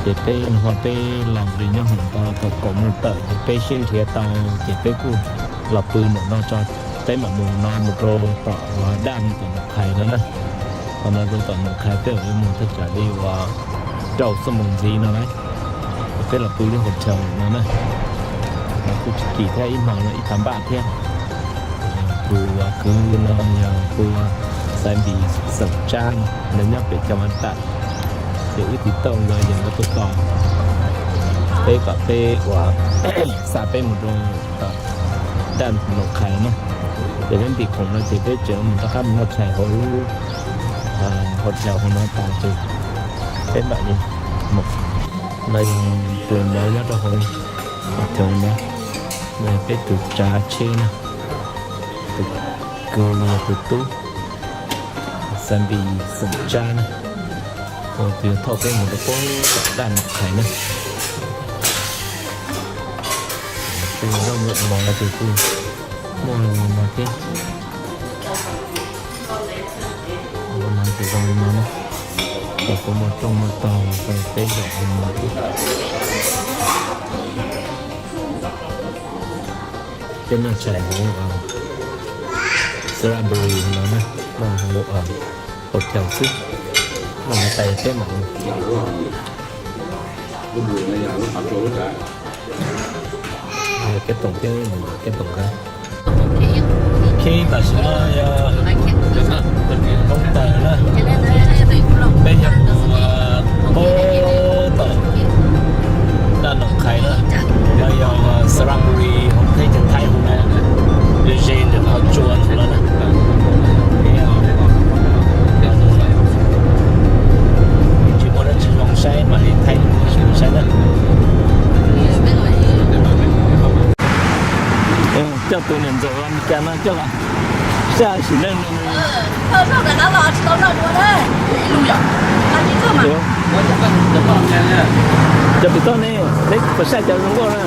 Ces peb hnub no peb los nqis nyob hoom tau thaum kaum moos tawm ces peb sib nrhiav tau, ces peb kuj los pw ntawm no tso, peb mam mus no mus rau tom daj tom Noom Qhais no na. Qhov no rau tom Noom Qhais peb mam li mus thaj tsam li uas rau xuab moos ntxiv no na. Peb los pw lub hotel no na, los kuj tsis kim thiab, ib hmo no ib phav npaj thiab. Tus kwv no yog hu ua Xaiv Npis xeem Tsab no, nws nyob pem Cam Vas Tam, ces wb tiv tauj nkawd ces nkawd tuaj tos peb kom peb ua xa peb mus rau daj Noom Qhais na. Ces peb ntim khoom no ces peb tseem mus rov qab mus noj tshais hauv lub hotel hauv no tas ces peb mam li mus. No yog tus no nyob rau hauv hotel no, no yog peb tus tsav tsheb na, tus kwv no yog tus tub, Xaiv Npis xeem Tsab na, tus yuav thauj peb mus rau pem tom daj Noom Qhais na. Tus no mus no ces kuj muaj no thiab. Ua no ces zoo li no na, ces kuj muaj rooj muaj tog rau peb zaum li no thiab. Peb noj tshais hauv Salisbury no na, noj hauv hotel xwb, noj mus tais peb mam mus. Yog Kev Toom thiab, Kev Toom nkawd. Ok, tam sim no yog hoob tawm na, peb yog mus pem tom daj Noom Qhais na, no yog Salisbury hauv teb chaws Thaib hauv na, ze ze ntawm qhov tsua ntawm no na. Tsis muaj dab tsi zoo saib mam li thaij dab tsi zoo saib na. Coj tus niam ntxawm Amelikas no coj los saj sim neej no. Cov pem toj ne, neb puas saj cov zoo nkauj na?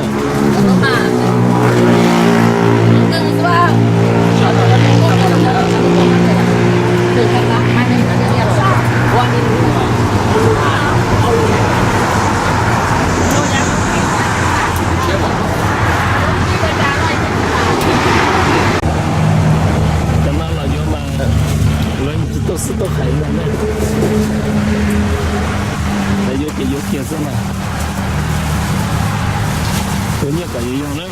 Cov no los yuav mas lawv tsis tuaj xwb tuaj hais no ne. Lawv yuav ces yuav kiag xwb mas, ua nyiaj kom yuav yog na.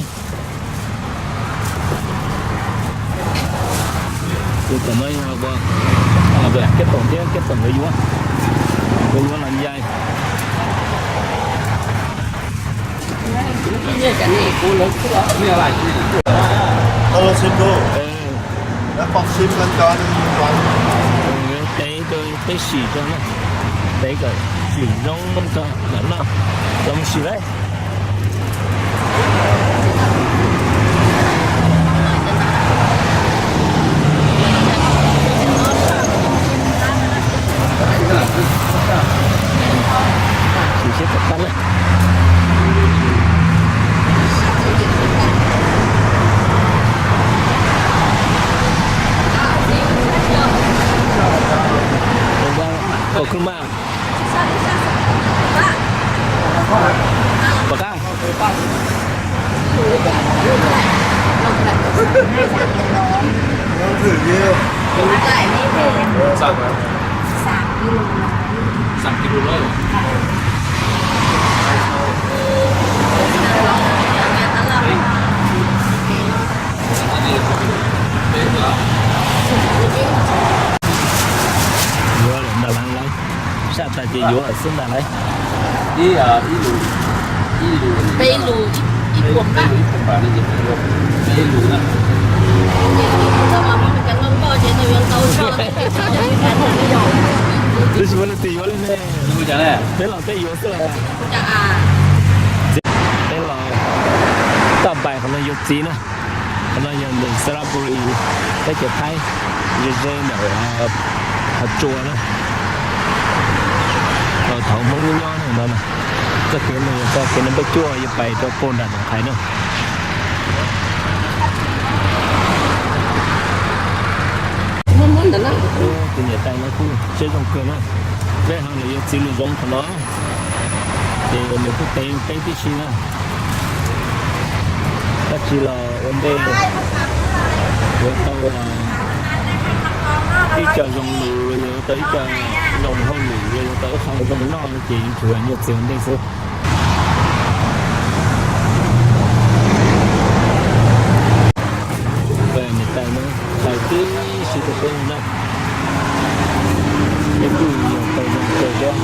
Ces tam no yog Kev Toom thiab Kev Toom nkawd yuav, nkawd yuav los yai. Tev rau peb sim tso na, tev kom sim zoo tso mam noj, los mus sim lauj. Sim seb puas tau na. Pom kub mas. Pom qab. Yuav lawm ntag lauj, saj tas ces yuav xwb ntag lauj. Ib, ib lus, ib lus, ib puas pab, ib lus na. Twb tsis muaj leej twg yuav li ne. Peb los peb yuav xwb los. Peb los toj npais qhov no yuav txiv na. Qhov no yog ntawm Salisbury, teb chaws Thaib, ze ze ntawm qhov tsua na. Thaum Hmoob nyob nyob no, txoj kev no yog txoj kev no npaj cuaj yuav pais rau puag nram Noom Qhais na. Tus niam tais no kuj siab zoo kawg na. Peb ho los yuav txiv lus zoov qhov no. ces nws kuj tev peb tib si na. Dab tsi los ua ntej yuav tau ib co zoo lus, yuav tau ib co zoo hauj lwm, yuav tau ib qho zoo noj no ces yuav tsum nyiaj txiag ua ntej xwb. Niam tais no hais tib si rau peb no na, peb kuj yog tau zoo kawg thiab,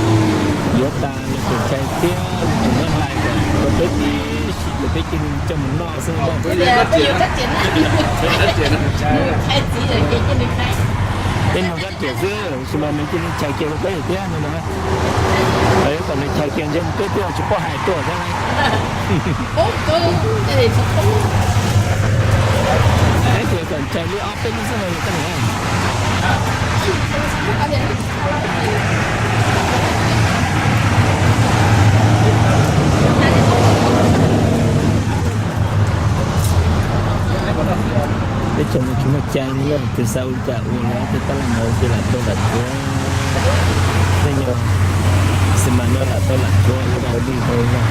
yuav tas lawv tus ntxhais thiab tus nyab laj kom rau peb tib si ces peb cia li coj mus noj xwb ntag. Peb mloog kab riam xwb, tab sis mas nws cia li chais kiag rau peb thiab no na. Kom nws chais kiag ntshe peb twb tsis paub hais tuaj thiab. Ib txhia kom chais li ob peb lub xwb no koj niam. Teb chaws no tsis muaj cai li, tus xav ua cas ua, lawv tej tab laj ntawd ces lam tau lam tshuav, tej nyuag xi mas no lam tau lam tshuav ua dog dig rau no.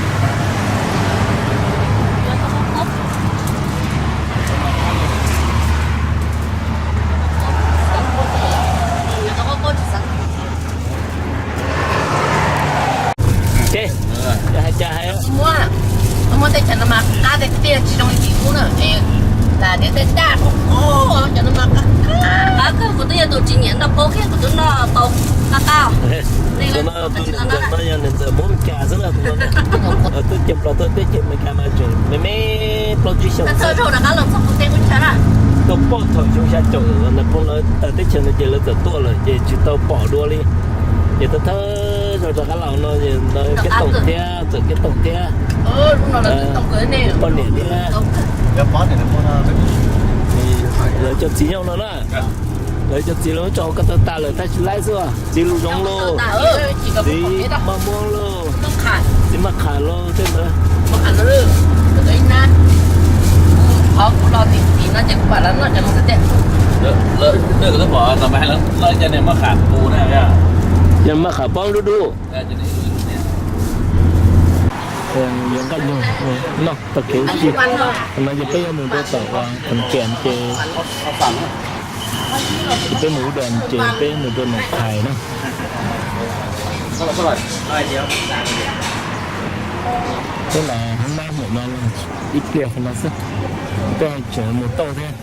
Ces hais cas hais, muab, muab tej chaw no mas qab tiag tiag tsis zoo li tim ub na, es lam tias tej daj qhov qhov cov no mas qab qab kawg, kuv twb yog tus tsis nyiam noj paub kiag, kuv twb noj tau qab qab. Tus no tus niam ntxawm no yog niam ntxawm Hmoob Meskas xwb na, tus no twb cia plaws tuaj teb chaws Amelikas mas tseem me me plaub tsib xyoos xwb. Tau pom thaum xyoo xya caum Nais Phoo lawv tawm teb chaws no ces lawv txawm tuaj lawm ces tsis tau pom dua li. Ces thawj thawj zaug rov qab los no, keb toom thiab, txawm keb toom thiab, poj niam thiab. Lawv cov txiv nyob no na, lawv cov txiv lawv tso hauv ko taw tas lawm tab sis laib xwb, txiv lus zoov lauj, txiv maj muab lauj, txiv maj qham lauj tej ntawd. Cov maj qham poob dub dub. Yuav nqaij nyoog noj tau kev ua si. Qhov no ces peb yuav mus rau tom Khoom Kiam ces, ces peb mus ub dom ces peb mus rau Noom Khais na. Peb los hab mab ntawm no ib pliag qhov no xwb, peb tseem mus tau thiab.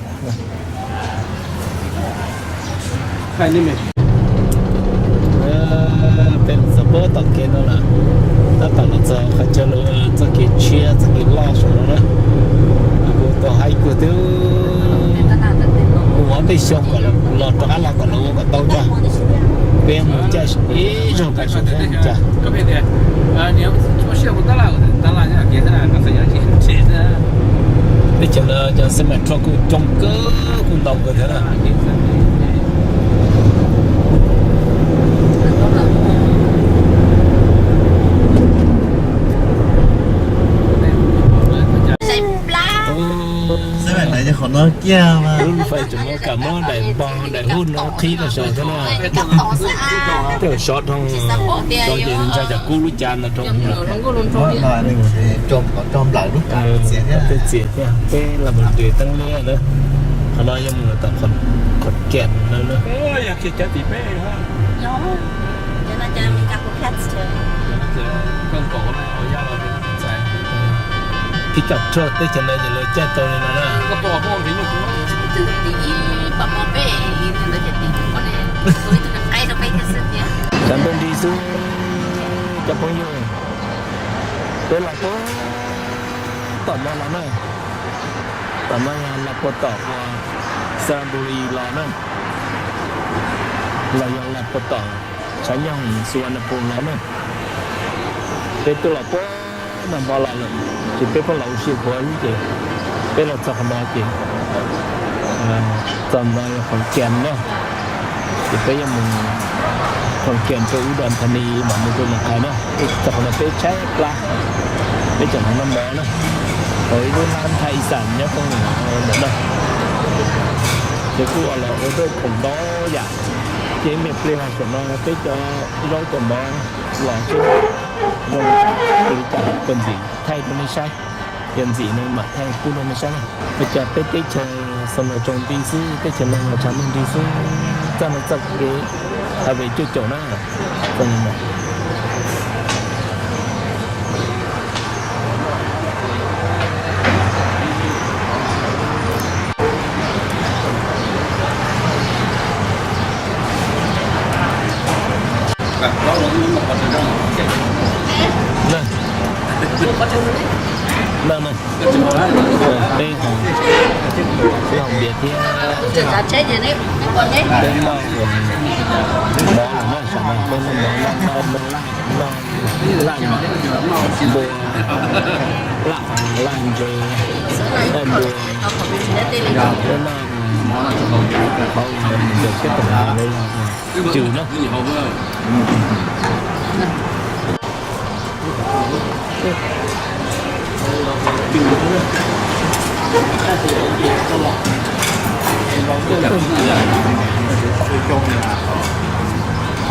Peb los txog puag tom kev no lawm, tab tom los txog qhov chaw lawv txoj kev tshiab txoj kev loj saum no na. Kuv tau hais kuv twb mus ob peb xyoos kom los rov qab los kom lawv ua kom tau ntag. Peb mus caij ib zaug pais saum sab cas. Teb chaws no cov semi truck kuj coob kawg, kuj ntau kawg thiab na. Lub fais tseem muab kam muab daim npog daim hub no qhib los saum xwb na. Tej sov dhoo, sov ces ntshai tsam kub lub cav ntawd rau hwv lawm. Tej txias thiab, peb los mus nres teeb liab na. Qhov no yog mus tom Khoom Kiam no na. Phib Kam Raj teb chaws no ces lawv caij tau li no na. Tshav ntuj nrig xwb cov phooj ywg, peb los puag tom no los na. Tom no yog los puag tom uas Saraburi los na, los yog los puag tom tshav nyoog Suvarnabhumi los na. Peb twb los puag nag hmo los lawm, ces peb pheej los ua si puag ces peb los txog qhov no ces txog no yog Khoom Kiam na, ces peb yuav mus Khoom Kiam rau Udon Thani mam mus rau Noom Khais na. Txog qhov no peb tshaib plab, peb tseem mus noj mov na, hauv ib lub hlab nthaij ib xam nyob rooj ntawm no. Ces kuj los ua dawj khoom ntau yam, ces me pliag saum no peb cov zaub cov mov los xwb. Zoo li cas kuv ntxim thaij rau nej saib, yog ntxim no mam thaij pub rau nej saib na. Ua cas peb teb chaws Xoo Los Tsaus nti xwb, teb chaws no los tshav ntuj nti xwb, txoj no txoj kev highway cuaj caum na. Txoj no na. Peb hov npias thiab, peb noj mov los na, saum no peb noj mov, noj laj, noj laj npua, laj, laj ntses, laj npua, peb noj mov no rau hauv ntawm peb tus hauv no cws na.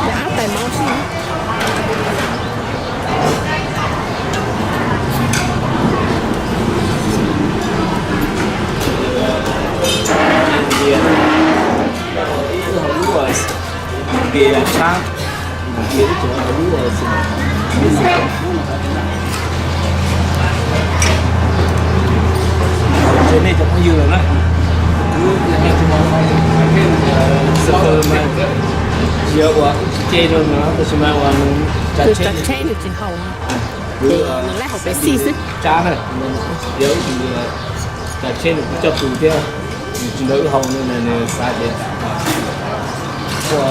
Tab tais mov xwb. Ces nej cov phooj ywg lawm na, xwb mas yog ua ce rau no tab sis mas ua nws tsav tsheb nws tsis haus, ces nws laib haus pes xij xwb. Tsab na, yog tsav tsheb nws kuj coj pw thiab, nws tsis nrog wb haus no nws xav tias ua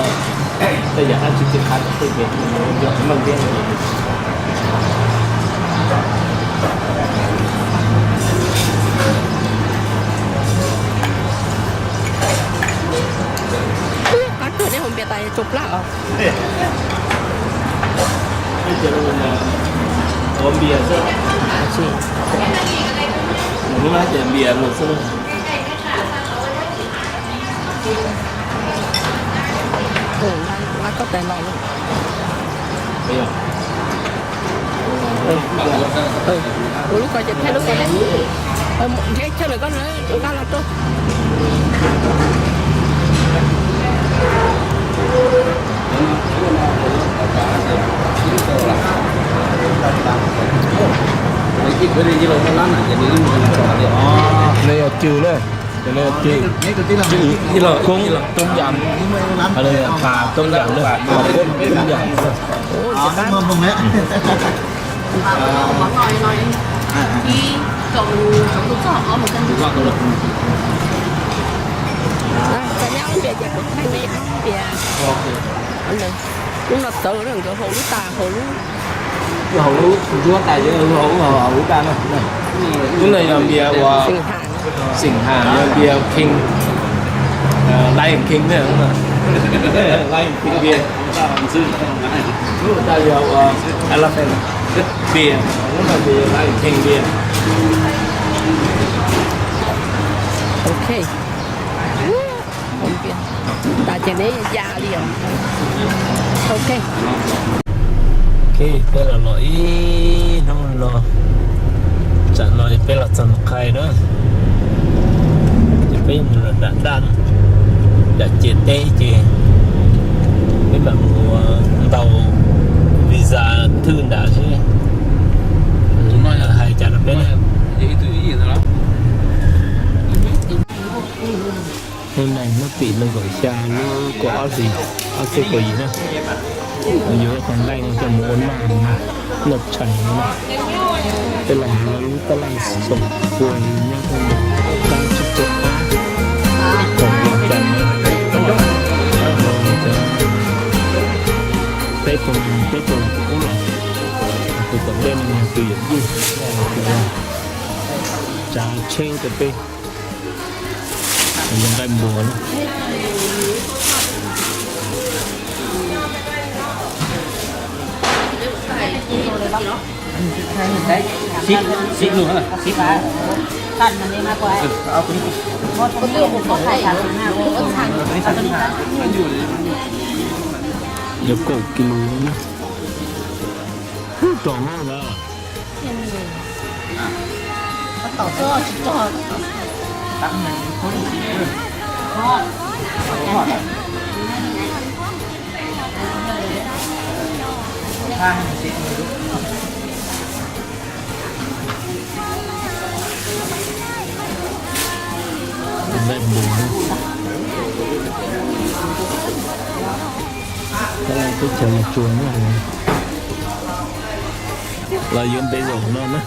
tej yam dab tsi tsis qab tej ces nws coj meej thiab. Qab kawg nej haus npias tas tsaus plab os. Ua npias xwb. Hnub no ces npias luag xwb. Ua koj tais los lawm. Ua lub ko ces thaij lub ko ne. Nrhiav chaw lawm koj nqa los rau. Nws yog cws na, nws yog cws, cws koob toob yam, pas toob yam na, pas koob toob yam. Lub no txawv na, nkawd haus lub tas haus lub, haus lub ntsuab tas, haus lub tas na. Lub no yog npias uas xeem has, yog npias king, lion king na, lion king beer. Lub tas yog uas elephant beer, lub no ces yog lion king beer. Ok. Tas ces neb ya li os. Ok. Ok, peb los los ib hnub no, tsam no peb los txog Noj Qhai na, ces peb mus los nram daj, nram ciam teb ces peb mam mus ntaus visa thwj nram xwb. Hais cas rau peb na. Hnub no hnub tim nees nkaum xya lub kaum ob hlis ob txhiab kaum yim na. Yuav ib qho nqaij coj mus ua noj, noj tshais no na. Tej laus lawv lub taj laj xoom pua nyob rau qab tsib caug ob, thaum Vias Cas no, peb tug, peb tug ub los, tus tom ntej no yog tus yawm yij, tsav tsheb rau peb. Nqaij npua na. Yog kaum kis lus na. Rog no na. Teb chaws Los Tsuas no, los yuav ntev zaum no na.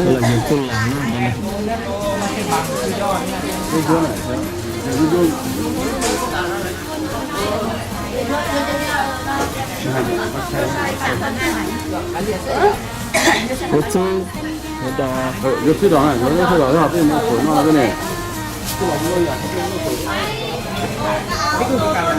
Los yog kuj los na. Kuv txub, kuv txub, kuv txub, kuv txub,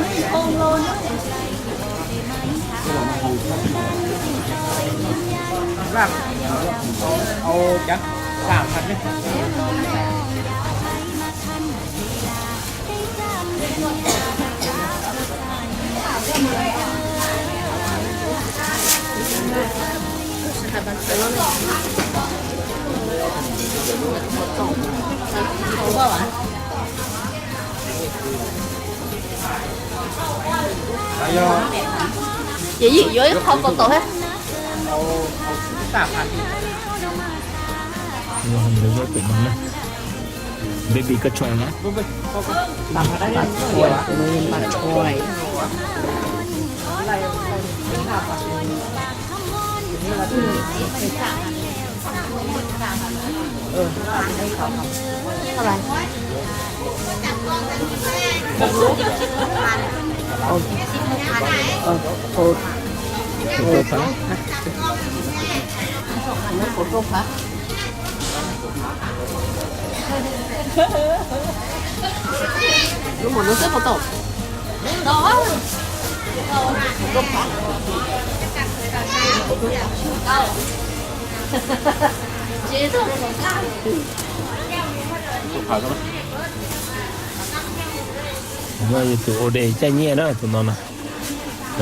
kuv txub. Ces yuav ib qho tau tau thiab. Baby koj tshua na. Lub mus lub xwb puas tau? No yog tus ua dej caj nyiaj na, tus no na.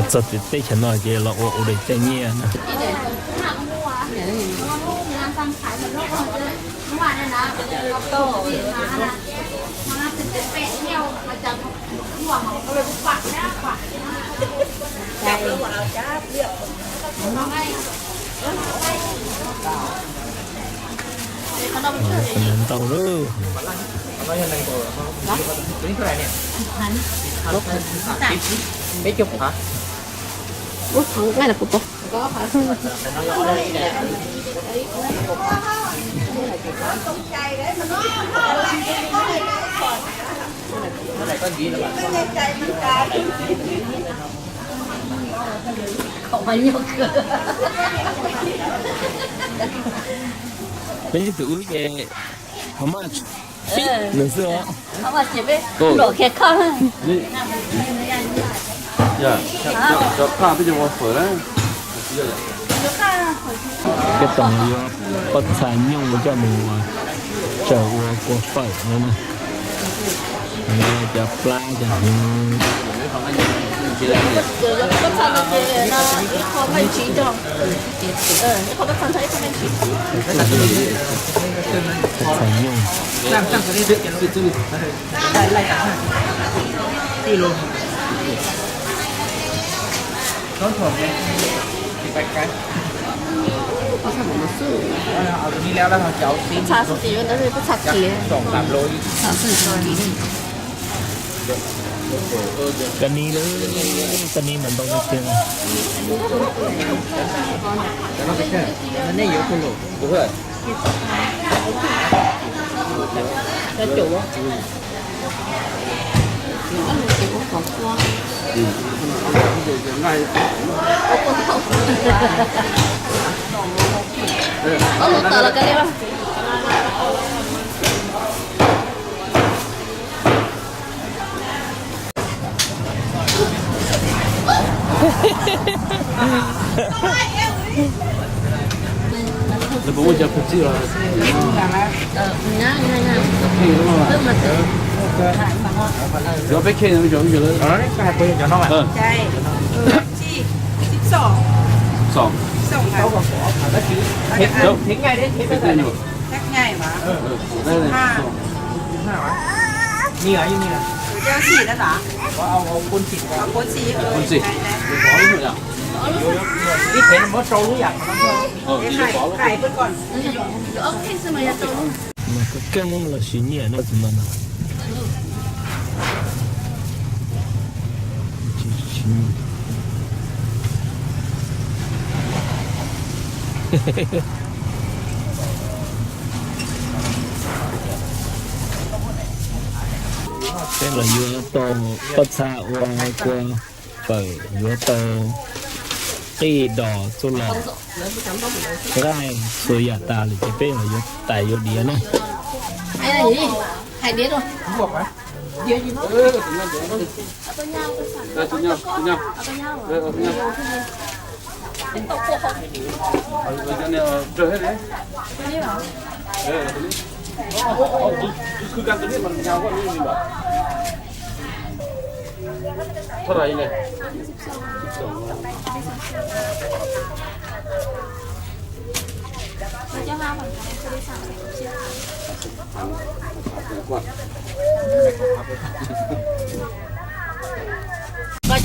Txog teb chaws no ces los ua ua dej caj nyiaj na. Ntau lawm. Ub, nqaij los kuv pom. Peb tus wb ces how much? Nws xwb os. Cov phaj peb cov ua fawm na. Peb tos yuav pob txha nyuj coj mus tsaws ua kua fawm no na. Cov plab cov hnyuv. Pob txha nyuj. Pob txha xwb ces yuav ntawd, pob txha kiag. Kab ni lawm, kab ni mas ntau tiag. Ob lub tawm los kav liam. Lawv puas muaj cov phaw txij los? Cov peb khej no, cov, cov, cov no. Mas koj keej los siv nyiaj no tsis mas no. Peb los yuav tau pob txha ua kua fawm, yuav tau qij dos txuj lom, nqaij txhua yam tas lawm ces peb los yuav tais yuav diav na.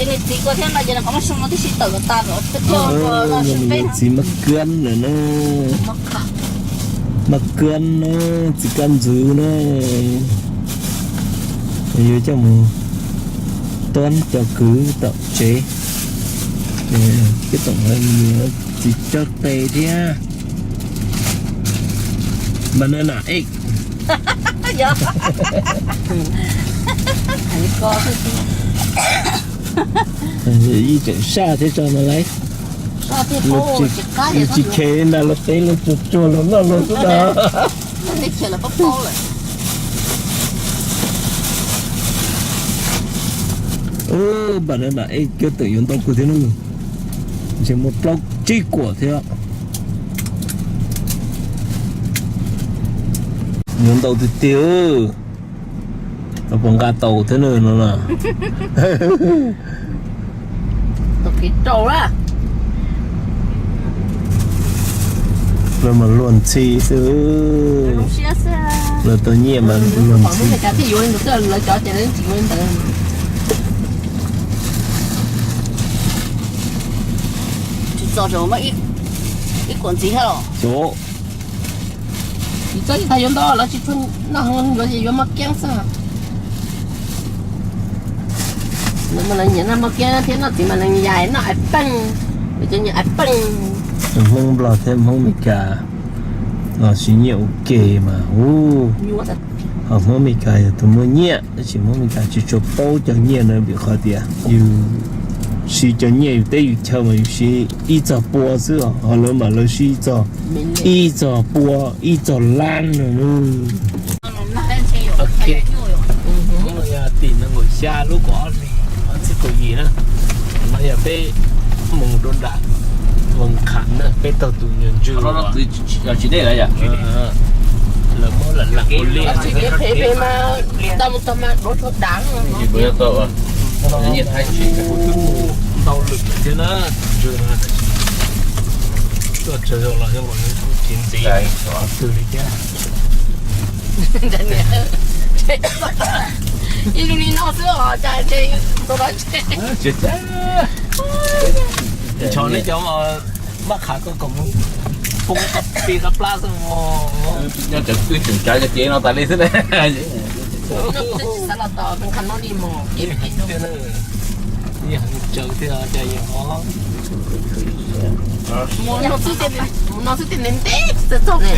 Txiv koj thiab no ces kom muab soo no tib si tawm kom tas, txiv maj kab lawm na. Maj kab na, txiv kab ntxwv na. Yuav coj mus tuab cov kwv tom tsev, txiv coj tes thiab. Banana egg. Yeej tseem saj thiab tso no lauj. Tsis khev ntag, los teb los tsuag tsuag los noj los xwb ntag. Banana egg, koj twm yuav ntau kawg thiab na. Ntshe muaj plaub tsib kuam thiab. Yuav ntau tiag tiag. Puas nqa tau thiab no na? Lawv mas luag ntxhi xwb. Lawv tau nyiaj mas luag ntxhi. Tsis txog, ib kuam ntxiv thiab los. Tsis txog, tsis tas yuav ntau, lawv tsis tshua noj heev, yuav, yuav maj kiab xwb. Lawv mas lawv nyiam noj maj kiab thiab noj txiv mas lawv nyiam noj ais peej, lawv cov nyiam ais peej. Hmoob Nplog thiab Hmoob Meskas los siv nyiaj ua ke mas ub. Ho Hmoob Meskas yog tus muaj nyiaj, tab sis Hmoob Meskas tsis tshua paub cov nyiaj no vim qhov tias yus siv cov nyiaj yus teb yus chaw mas yus siv ib txog pua xwb os, ho lawv mas lawv siv ib txog, ib txog pua, ib txog lab no. Tim nees nkaum xya lub kaum ob hlis, ob txhiab kaum yim na, no yog peb mus rau nram Vaj Khav na, peb taug tus nyuag ntswg. Lawv muab lam lam ua liaj. Ntau lwm thiab na, tuaj tsaws zog los yog los tsis ntxiv twg li thiab. Ib lub li no xwb os, cas ntshe tau no. Ntshe ntsho nej cov Vaj Khav ko kom mus poob qab pib qab plab xwb. Nyob cov twb tseem tsav cov cev no tas li xwb ne. Xav los tom Vaj Khav no li mos. Tsaws tiag cas yog. Mus no xwb tiag, mus no xwb tiag ntev ntev txog ne.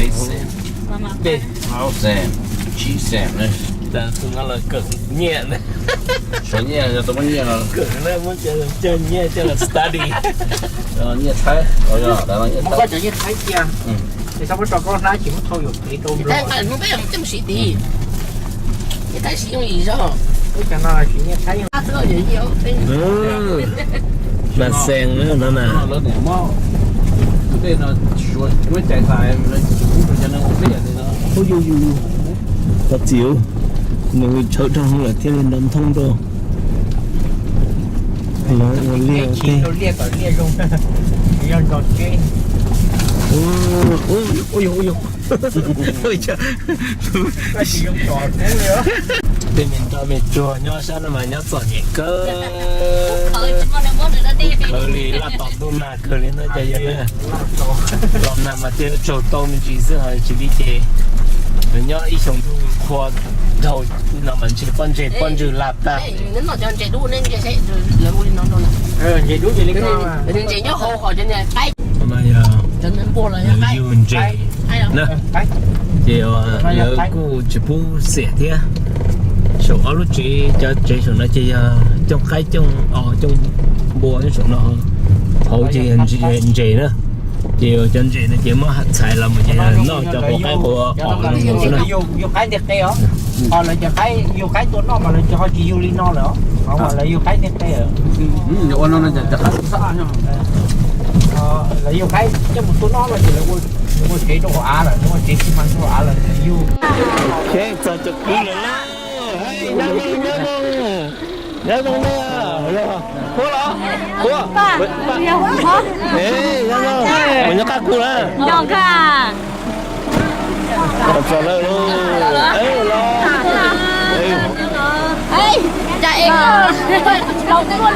Peb, plaub xees, tsib xees ne. Tus no los kawm nyiaj, suav nyiaj, yog tus muab nyiaj los kawm na, muab cov nyiaj coj los study. Nyiaj Thaib, nyiaj Thaib cia. Thaib, Hmoob peb tej mus siv tid. Nyiaj Thaib siv yooj yim zog. Mas xees no na. Qhov txiv, nws tshawb dhau lawm thiaj li nrov nthoo rau. Lawv ua liaj tej. Tej me nroj me tsuag nyob sab no mas nyob txom nyem kawg. Kawg li laj tom ntuj nag kawg li ntawd cov yawg. Los nag mas thiaj tsaug tau me ntsis xwb ho tsis li ces nws nyob ib xyoos ntuj qhua dhau no mas ntshe pob ntseg pob ntswg laj tag. Ntses dub, ntses nyob hauv qhov cov qaib, yug ntses na, ces lawv kuj tsis pub xiam thiab. Saum ob lub tsev, cov tsev saum no ces yog cooj qaib cooj os cooj npua nyob saum no, hauv ces yog ntses na. Ces cov ntses no ces muab txhais los mus ces noj cov quav qaib quav os xwb na. Ho lawv cov qaib, yug qaib tua noj mas lawv ho tsis yug li no lawm, ho mas lawv yug qaib niag qe. Ua no no cov qaib xab xab no. Lawv yug qaib coj mus tua noj no ces lawv ua tsev rau hauv av lawm, lawv ua tsev xi mas rau hauv av lawm lawv yug. Txog cov kwv lawm na. Nyob zoo, nyob zoo, nyob zoo na. Puab los, puab, nyob zoo, mus nyob qab kuv na. Txog lawm lauj. Peb los txog tsev, txog niam thiab txiv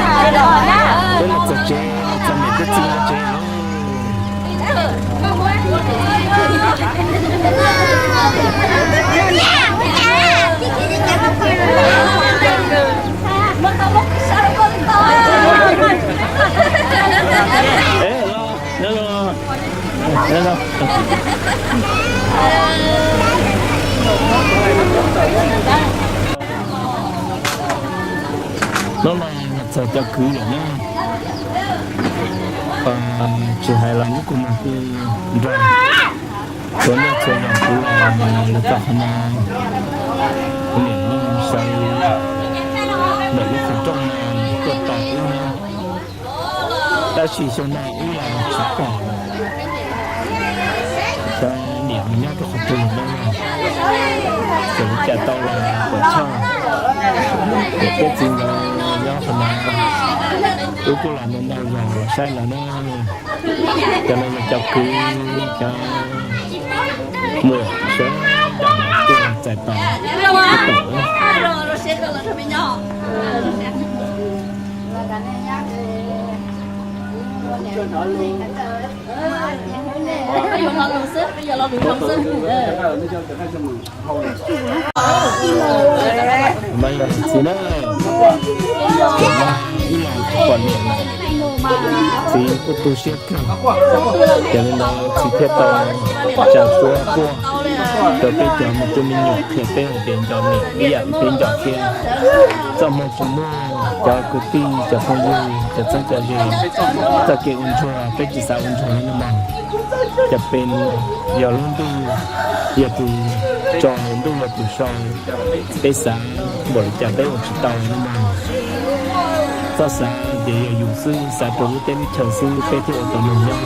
lawv tsev lauj. Hnub no txog cov kwv lawm na. Tsis hais los lub kua muag kuj nrog txhua niaj txhua zaus kuv los lawv txog qhov no, kuv niam no sawv ntawm lub qhov rooj no tuaj tos wb na. Tab sis xyoo no wb los tsis pom cov niam nyob rau qhov twg no, txawm li cas tau los pom tshaj. Niam thiab txiv nkawd nyob qhov no, wb kuj los ntau ntau zaus los saib lawv na. Cov no yog cov kwv, cov muam sawv daws tuaj txais tos pom. Mas yog txiv na, ib los tsis pom niam lawm, txiv kuj tu siab kawg. Ces li no txiv thiaj tau tsa suab quaj rau peb cov me tub me nyuam qhia peb hais tias nco niam ib yam li peb nco thiab. Txoj hmoo tsis muaj, cov kwv tij cov phooj ywg cov txheeb cov ze, txoj kev ua ntsuag peb tsis xav ua ntsuag li no mas, cas peb yog lub ntuj yog tus tso, ntuj yog tus sau, peb xav npaum li cas peb ua tsis tau li no mas. Txhob xav tias yog yus xwb, xav rau lub teb lub chaw xwb peb thiaj ua tau neeg nyob.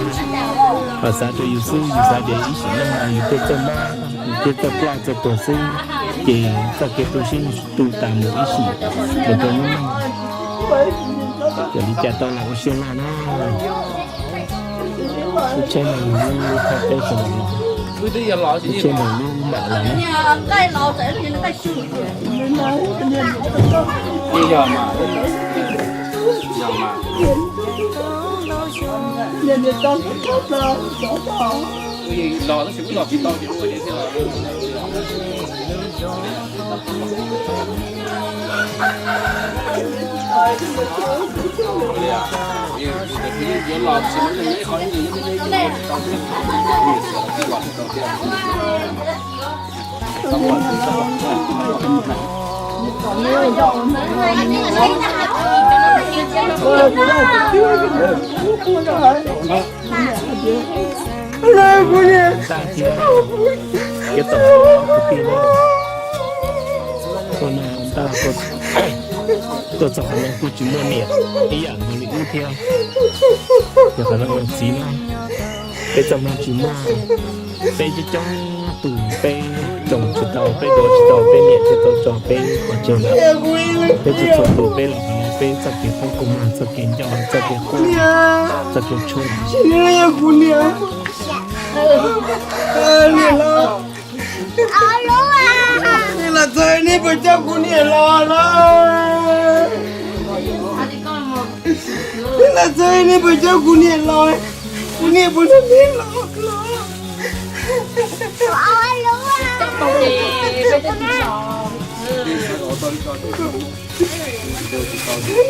Ho xav rau yus xwb, yus xav tias ib sim neej no yus thiaj txawj mob, yus thiaj txawj ploj txawj tuag xwb, ces txoj kev tu siab tu tas mus ib sim mus rau hnub no. Ces li cas tau los ua siab loj na. Lub tsheb no lub thaj teb sawv daws los, lub tsheb no lub mam los na. Tag thiab, cov tau kwv tij na, tuaj no ntag, tuaj txog qhov no kuj tsis muaj niam ib yam nkaus li wb thiab. Yog qhov no txiv na, peb txoj hmoo tsis muaj, peb coob coob tus, peb tsoom tsis tau, peb dua tsis tau, peb niam thiaj tau tso peb pov tseg lawm. Peb txhua txhua tus peb los qhov no peb txoj kev poob kuj mag, txoj kev nco, txoj kev quaj, txoj kev tshuaj. Niam los, nej puas coj kuv niam los los? Nej los txog nej puas coj kuv niam los? Kuv niam puas nrog nej los los?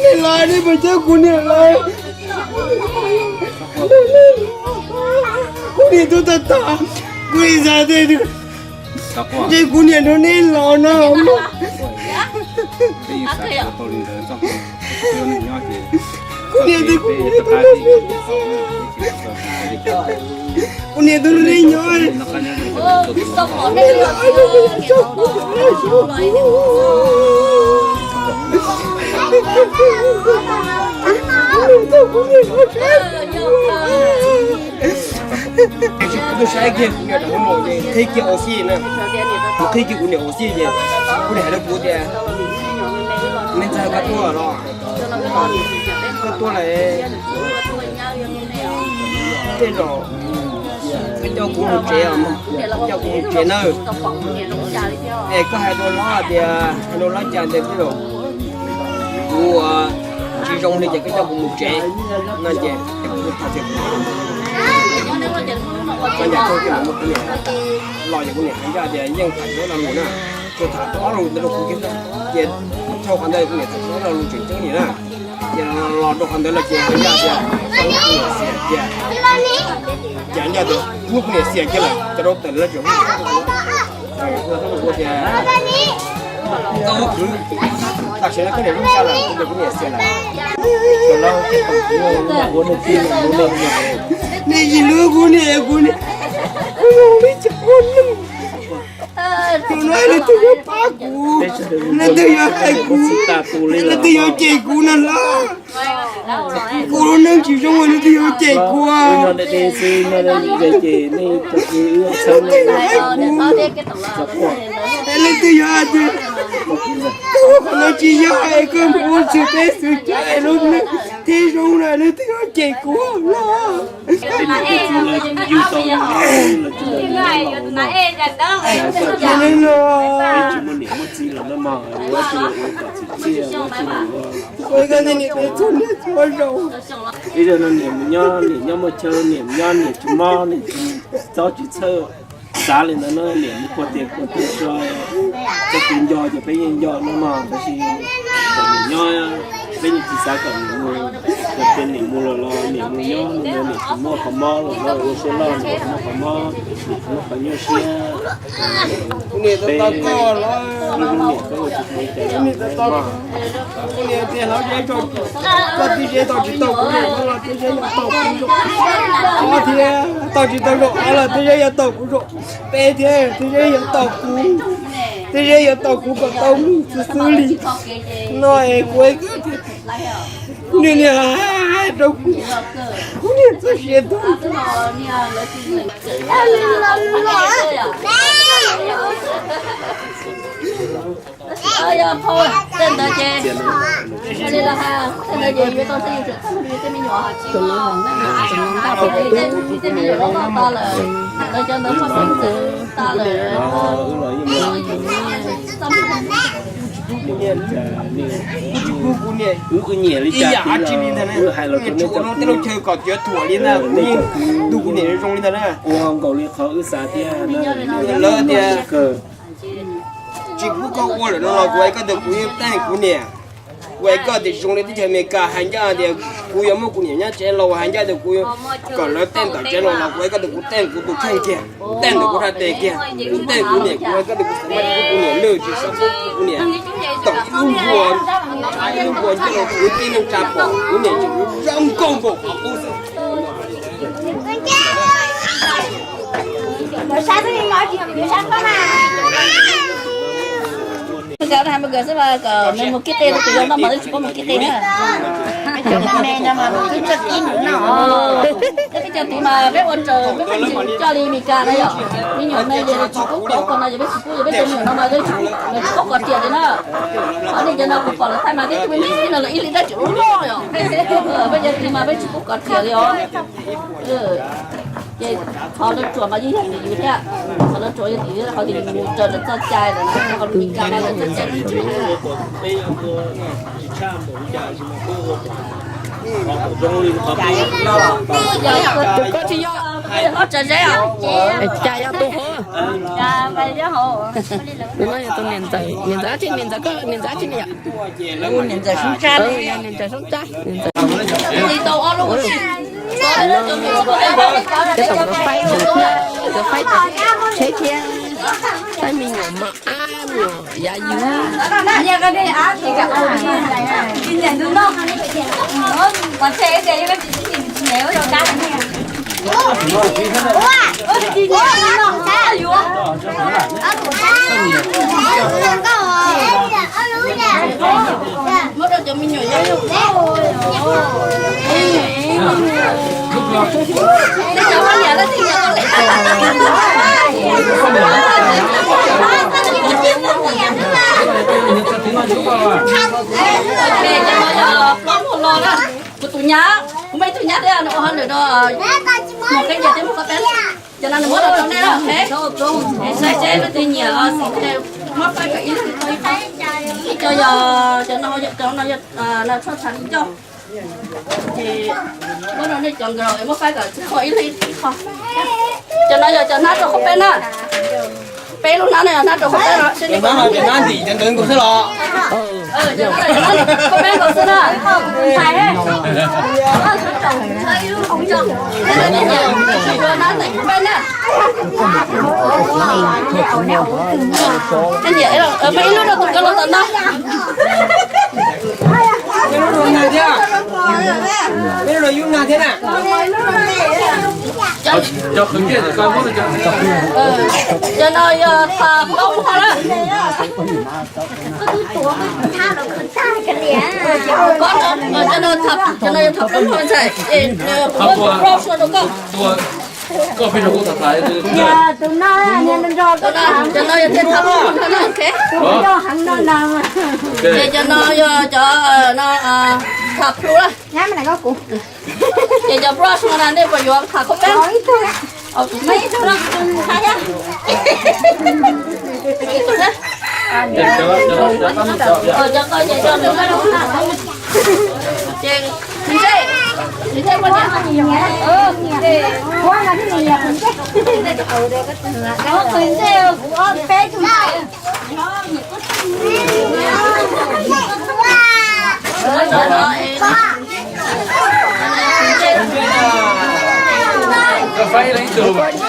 Nej los nej puas coj kuv niam los? Kuv niam tuaj tag tag, kuv ib xav tias ntshe kuv niam nrog nej los no. Kuv niam tias kuv niam tuaj nrog nej nyob. Kuv niam tuaj nrog nej nyob. Kuv tuaj saib kiag kuv niam rau hauv mos, qhib kiag ua si na. Kuv qhib kiag kuv niam ua si ces kuv niam hais rau kuv tias, me ntxawg, koj tuaj los? Koj tuaj lawm. Tej zaum koj coj kuv mus tsev os, coj kuv mus tsev nawb. Es koj hais rau hlob tias, hais rau hlob cas tias tej zaum kuv tsis zoo li ces koj coj kuv mus tsev no ces kuv tham tias kuv cov nyab txog kiag los muab kuv niam los ces kuv niam hais ncaj tias yeej tham tsis tau lo lus na, tsuas tham tau ob lo lus ntawd rau kuv kiag na. Ces dhau qhov ntawd kuv niam tham tsis tau lo lus tseem ceeb li na. Ces los rau qhov ntawd lawm ces hais ncaj tias muab kuv niam xiam kiag. Ces ncaj tias muab kuv niam xiam kiag lawm ces rau tawm lawv tseem hu tias, koj ua kwv, tam sim no koj niam lub tsa lawm, kuv niam xiam lawm. Nej tsis hlub kuv niam, kuv niam, kuv zoo li cov ua neeg. Tus no leej twg yuav pab kuv, leej twg yuav hais kuv, leej twg yuav cem kuv na hlob? Kuv lub neej tsis zoo, leej twg yuav cem kuv? Leej twg yuav hais kuv? Leej twg yuav hais tias koj ua qhov no tsis yog, es koj mus ua xwm teb xwm chaw es lub neej thiaj zoo na, leej twg yuav cem kuv hlob? Ib zaug no niam mus nyob, niam nyob muaj chaw, niam nyob niam tsis mob, niam tsis txob tsis txhawj, xav li ntawd na, niam mus khuab tias khuab tias tso, txoj kev nco ces peb yeej nco no mog, tab sis kom niam nyob, peb yeej tsis xav kom niam mus, yog tias niam mus lawm los niam mus nyob no niam tsis muaj qhov mob los no, ua siab loj niam tsis muaj qhov mob, niam tsis muaj qhov nyuaj siab. Kuv niam tau tau koj los, kuv niam tau tau, kuv niam tias hlob zeb, koj tib zeb tau tsis tau kuv niam los tib zeb yuav tau kuv zaum ob thiab, tau tsis tau zaum ob los tib zeb yuav tau kuv zaum peb thiab, tib zeb yuav tau kuv, tib zeb yuav tau kuv kom tau mus xwb xwb li no es kuv, kuv niam niam hais rau kuv, kuv niam txoj sia tuag. Yog phau tej ntawd ces, tej ntawd ces yuav tau tej, tej me nyuam, tej me nyuam loj loj tas lawm, lawv cov ntawd poj xeeb ntxwv tas lawm. Kuv tsis pub kuv niam ib yam dab tsi li ntag na, kuv niam tshuav no tej lub chaw kom cuav thuam li ntag, kuv yeej tu kuv niam zoo li ntag na. Ua nkaus li qhov wb xav thiab, lawv tias tsis pub koj ua lawm no los kuv, koj ntawd kuv yeej teeb kuv niam. Kuv hais koj tias zoo li teb chaws Amelikas hais ncaj tias kuv yuav muab kuv niam nyob tsev los hais ncaj tias kuv kom lawv tej ntawm tsev los los kuv hais koj tias kuv tej kuv tus kheej kiag, tej ntawm kuv haj tes kiag, kuv tej kuv niam kuv hais koj tias kuv xav muab kuv niam lwj tsis xav pub kuv niam tom ib lub npua, ib lub npua ncaj los kuv tib neeg tsa pom kuv niam tsis kuv zoo nkauj npaum qhov qub xwb. Nkawd hais mus kawg xwb mas kom nws mus kib qe rau tus yau no mas twb tsis paub mus kib qe na. Peb cov tid mas peb ua raws peb pheej tsis coj li Meskas na yom. Me nyuam me ces tsis paub kov ko no ces peb tsis pub, peb cov me nyuam no mas tsis paub kov riam li na. Ho nej cov no kuv pom lawv thaij mas tib tug me me no lawv ib hlis dab tsi loj loj yom. Peb cov tid mas peb tsis pub kov riam li os. Ces qhov lawv ruam mas yeej yog tim yus thiab, qhov lawv ruam yog tim yus, qhov tim yus mus raws lawv txoj cai lawm na, qhov Meskas mas lawv txoj cai. Tus koj tsis yog, koj tsav zeb os. Cas yog tus hov? Tus no yog tus niam ntxawm, niam ntxawm dab tsi, niam ntxawm koj, niam ntxawm dab tsi ne yom? Niam ntxawm Soob Tsab, niam ntxawm Soob Tsab, niam ntxawm. Cov tom nkawd faib, nkawd faib tsheb thiab, faib me nyuam mos ab, me nyuam yav yus. Muab rau cov me nyuam yau. Cov poj niam lawv tsis yog. Kuv tus nyab, kuv muaj ib tug nyab thiab nws ua hauj lwm rau Muam Keeb Nyias thiab Muam Qhov Peb. Cov no nws muab rau nej, saib seb leej twg nyiam los muab faib kom ib leeg tau ib qho. Ib co yog cov no, cov no yog tshuaj tshav ncauj. Ces muab rau nej cov nkauj muab faib kom txhua ib leeg ib qho. Cov no yog cov hnab rau Qhov Peb na. Peb lub hnab no yog hnab rau Qhov Peb no. Hnab no ces hnab ntim cov ntawd nkaus xwb los? Qhov Peb nkaus xwb na. Hnab ntim Qhov Peb na. Muaj ib lub rau tus koj los tom no. Ib lub rau nag thiab. Ib lub rau yub nag thiab na. Cov no yog tham plaub hau lawm. Cov no yog tham plaub hau ntxhais. Kuv muab plaub hau rau koj. Tus no, cov no yog tej tham plhu no na. Ces cov no yog cov no tham plhu na. Ces cov plaub hau no nej puas yuav tham Qhov Peb? Ib tug na. Cov ko ces cov no. Ces ntsej, ntsej poj niam.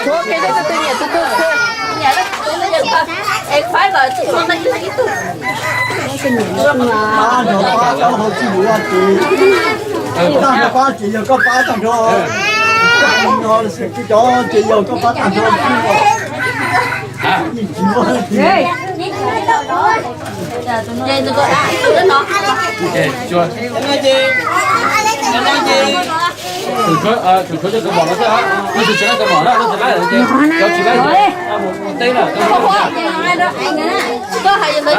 Tshuav kev tus twg nyiam tus twg. Es faib kom tsis muaj leej twg ib tug. Pab nrog pab cov hauv tsis yuav ces, tag nrho pab ces yog koj pab tag nrho. No cov ces yog koj pab tag nrho. Ib tug no. Tshuav tshuav cov kaus mom no xwb, leej twg tsis laib kaus mom na, leej twg laib ces cov tsis laib ces mus teb na. Koj hais li ntawd ces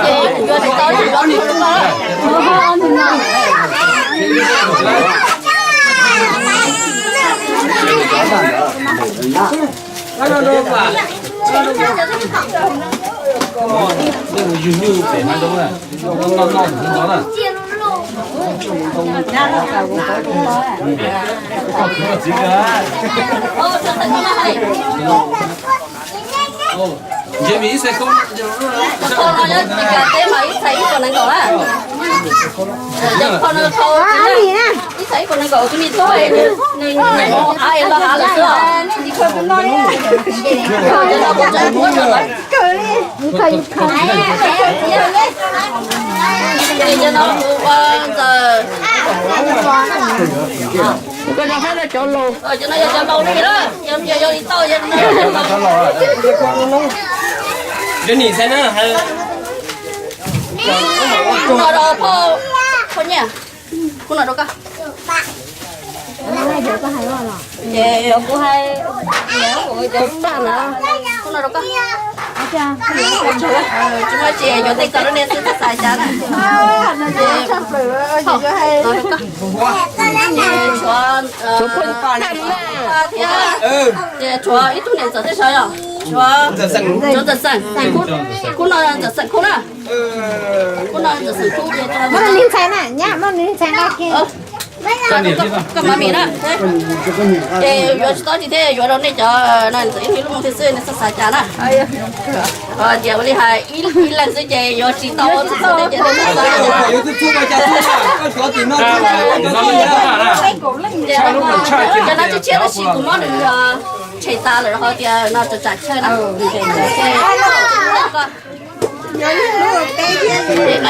yuav tsis tau, tsis tau. Cov phau no yog ib txhais ib puas nees nkaum na. Cov phau no phau ib txhais ib puas nees nkaum, tus me tub nws mus av es los av lawm xwb os. Ces cov no kuv ua ntxawm. Cov no yog cov laus li na, yog li tau, yog li tau. Cov nim xaiv na. Kuv no rau phauj, phauj Nyiaj, kuv no rau koj. Ces kuv hais, kuv no rau koj. Tsis muaj, ces yuav tej txog lub niag xwb txhob xav cas na. Ces tshuav, tshuav ib tug niam ntxawm tej saud yog, tshuav, tshuav Ntxawm Xeem, kuv no Ntxawm Xeem Khub na. Kuv no Ntxawm Xeem Khub. Muab nws ntxhais na, nyab, muab nws ntxhais nqa kiag. Koj mam mim na. Ces yuav tsis tau tsis thiab, yuav rau nej cov no ntxim ib lub moo thiab xwb, nej txhob xav cas na. Tias ua li hais ib leeg xwb ces yuav tsis tau txhua txhua teb ces cov no tshiab tshiab tab sis kuv muab nws tshem tas lawm rau qhov tias no tsam tsam chaw na.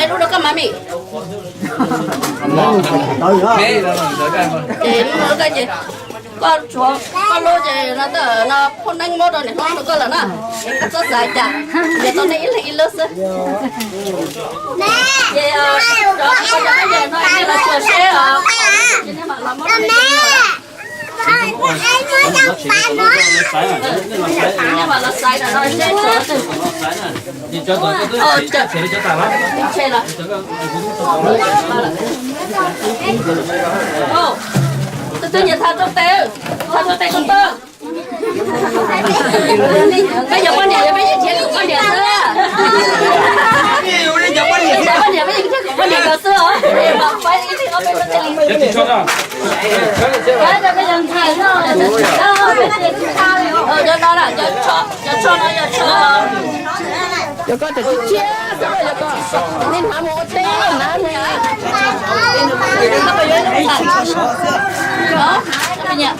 Ib lub rau koj mam mim. Ces lub no rau koj ces koj tshuav koj lub ces no phauj Neeb muab rau niam hlob rau koj lawm na. Koj txhob xav cas, yuav tau nej ib leeg ib lub xwb. Ces cov no nej los xyuas seb os. Tus twg nyiam tha rau tes, tha rau tes rau tawg. Peb cov poj niam, peb yeej nrhiav kom poj niam xwb. Peb cov poj niam, peb yeej nrhiav kom poj niam kom xwb os. Cov no, cov tsho no yog tsho, cov koj tsis tsiab xwb, cov koj nej hnav mus ua teb na.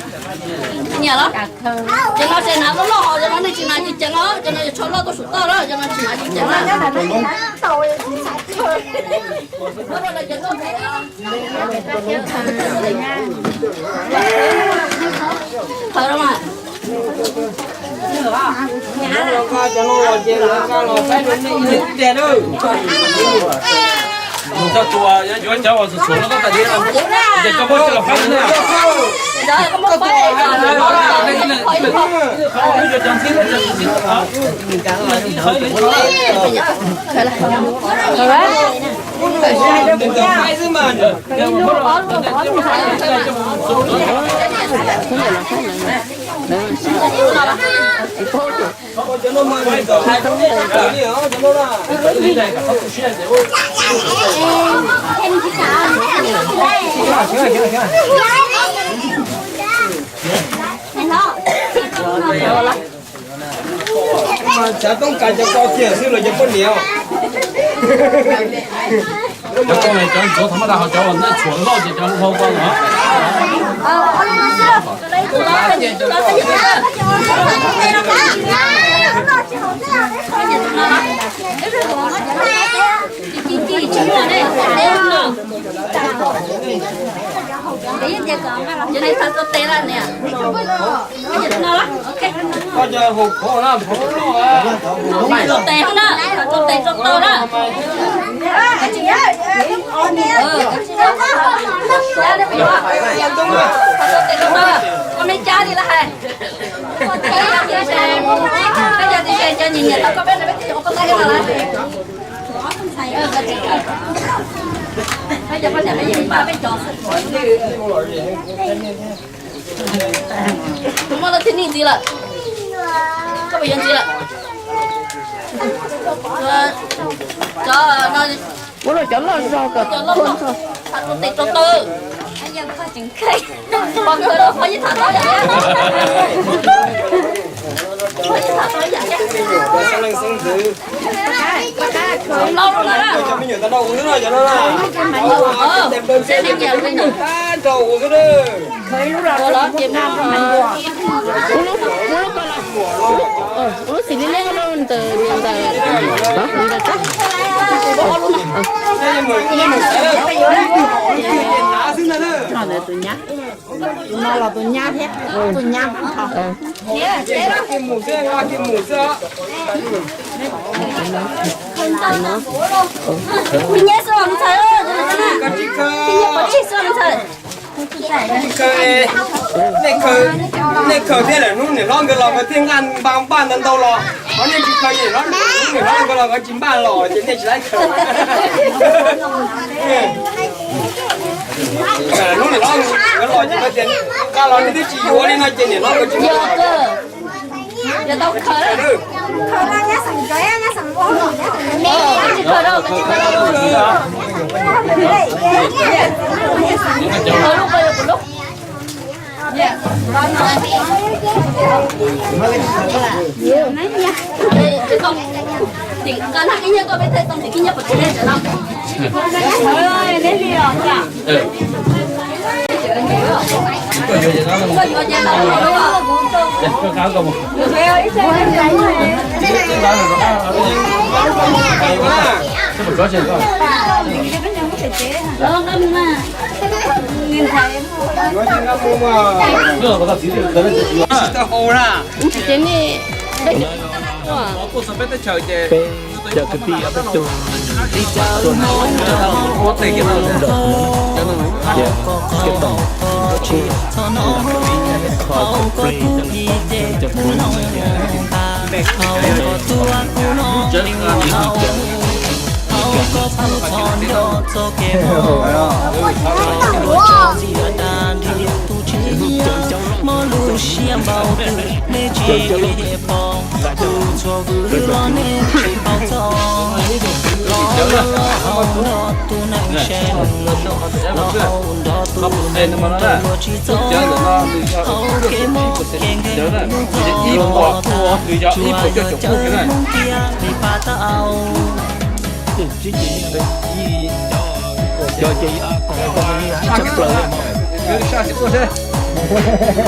Nyiam los? Cov no tsis hnav loj loj, cov no nej tsis hnav ceev ceev os, cov no yog tsho loj tuaj saum toj lawm, cov no tsis hnav ceev ceev na. Mus txog tus yuav cov uas txhuam txhuam no koj tas li, ces koj muab coj los faib na. Xav toob kas cov ko kiag xwb los cov poj niam. Cov ko no cov ntxuav thaum maj tas, ho cov uas nej txhuam loj ces cov hlau ko los. Rau tes na, rau tes rau tau na. Rau tes rau tau, koj me cab li lawm hais. Koj yog tias nyiam nyiam tau koj peb no peb ua koj tab no lawm. Peb cov poj niam peb yeej npaj peb cov xwb. Tus muaj loj thiab nej ntxiv lawm. Koj puas yuav ntxiv lawm? Cov no, muab rau cov loj zog kom cov loj zog. Rau tes rau taw. Pom kawg rau qhov yeej tham tau yam, qhov yeej tham tau yam. Cov no kuv xwb no, cov no na. Cov no kuv xwb na. Lub xim liab liab ntawd, ntawd, ntawd. Tus nyab, tus no los tus nyab thiab, tus nyab. Nej khaws thiab lawm hnub niam hlob nkawd los nkawd thiaj nqa npaj npaj ntau ntau los, ho nej tsis khaws, niam hlob, hnub niam hlob nkawd los nkawd tsis npaj los ces nej tsis txhob khaws. Hnub niam hlob nkawd los ces nkawd tias nqa los nej twb tsis yuav li no ces niam hlob nkawd tsis npaj los. Ces nej, peb cov kwv tij ob peb tug tuaj no, ua tes kiag no, ces cov toom kuj kho cov plig cov plig no.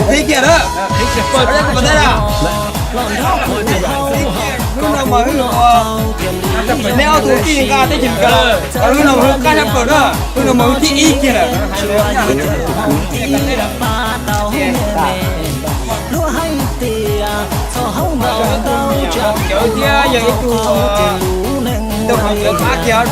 Qhib kiag na. Qhib kiag pawg, qhib kiag pawg na. Lub no mas wb, neb ob tug tij nqa teb chaws Amelikas, lub no mas wb qab sab plaws na, lub no mas wb thib ib kiag lawm. Cawv thiab yog ib tug, tus qhov cawv qab kiag.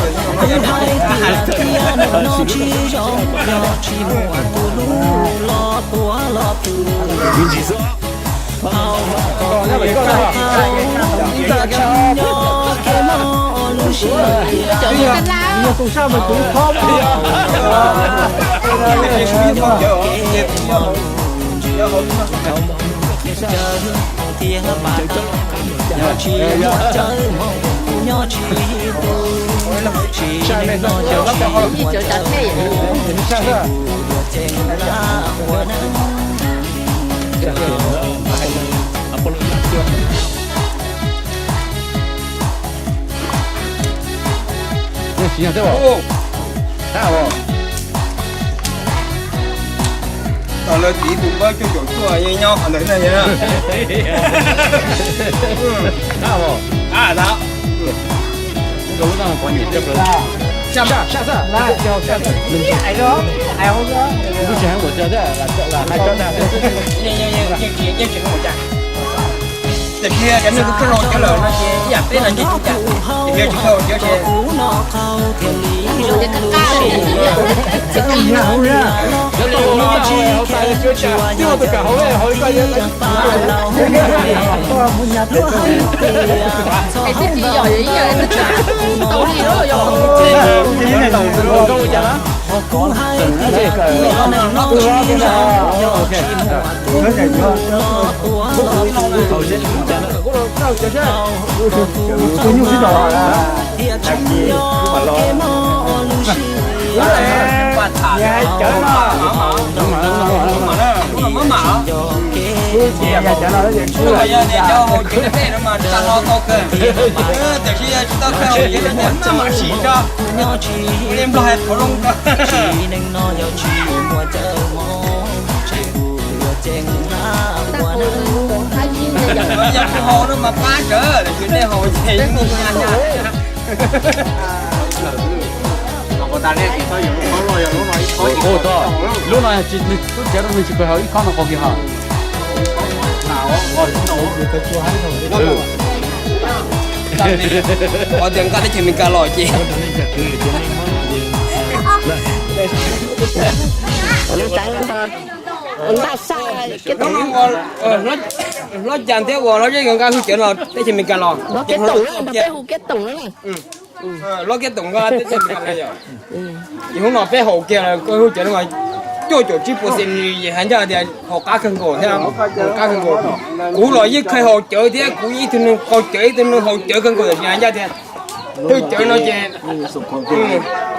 Tam lawv tiv tus npawb cuaj caum cuaj yeej nyob qhov ntawd na. Tiam sis cov neeg kuj txawj hau cawv lawm no ces ib yam peb no ces tsis cas, tiam sis tsis txawj hau cawv ces Yog hais cawv no, yog cawv no, tam sim yog tsis tau kawg, maj mam sim tso, li Nplog hais thov zoo tso. Yog kuv haus no mas pab tsawv, tiam sis nej haus ces yeej nyaj nyaj. Lub no yog tsis, nws tub tsev rau nws tsis pes haus ib khob no qau kiag hos. Qhov tias nqa teb chaws Amelikas los ces hlob Cas thiab uas hlob Zeb nkawd nqa hwj cawv no teb chaws Amelikas los. Hlob Kiab Toom nqa teb chaws Amelikas los yog, ces hnub no peb haus kiag hwj cawv no mas cuaj caum tsib puas xees, nws hais ncaj tias haus qab kawg nkaus thiab, haus qab kawg nkaus. Kuv los yeej kheev haus cawv thiab, kuv ib tug neeg qaug cawv, ib tug neeg haus cawv kawg nkaus, tiam sis hais ncaj tias hwj cawv no ces kuv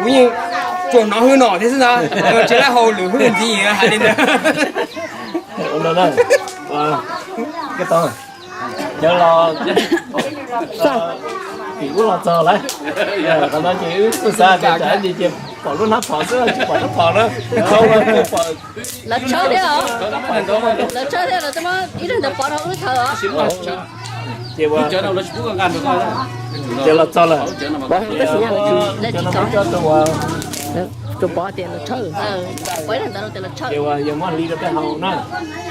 yeej tsuas hnov hwj no thiab xwb ntag, tsis lab haus lwm hwj ntxiv hais li ntawd. Cawv los tim ub los txog lawm, qhov no ces wb kuj xav tias tsam ib ntsis ces pom lub hnab phom xwb tsis pom hnab phom na. Lawv tshawb thiab os, lawv tshawb thiab, lawv twb muab ib leeg ntawd pov rau wb thaw os. Ces ua ces los txog lawm, cov no muab coj rau ua, pov tias los tshawb, ces ua yog muab hli rau tej haus na.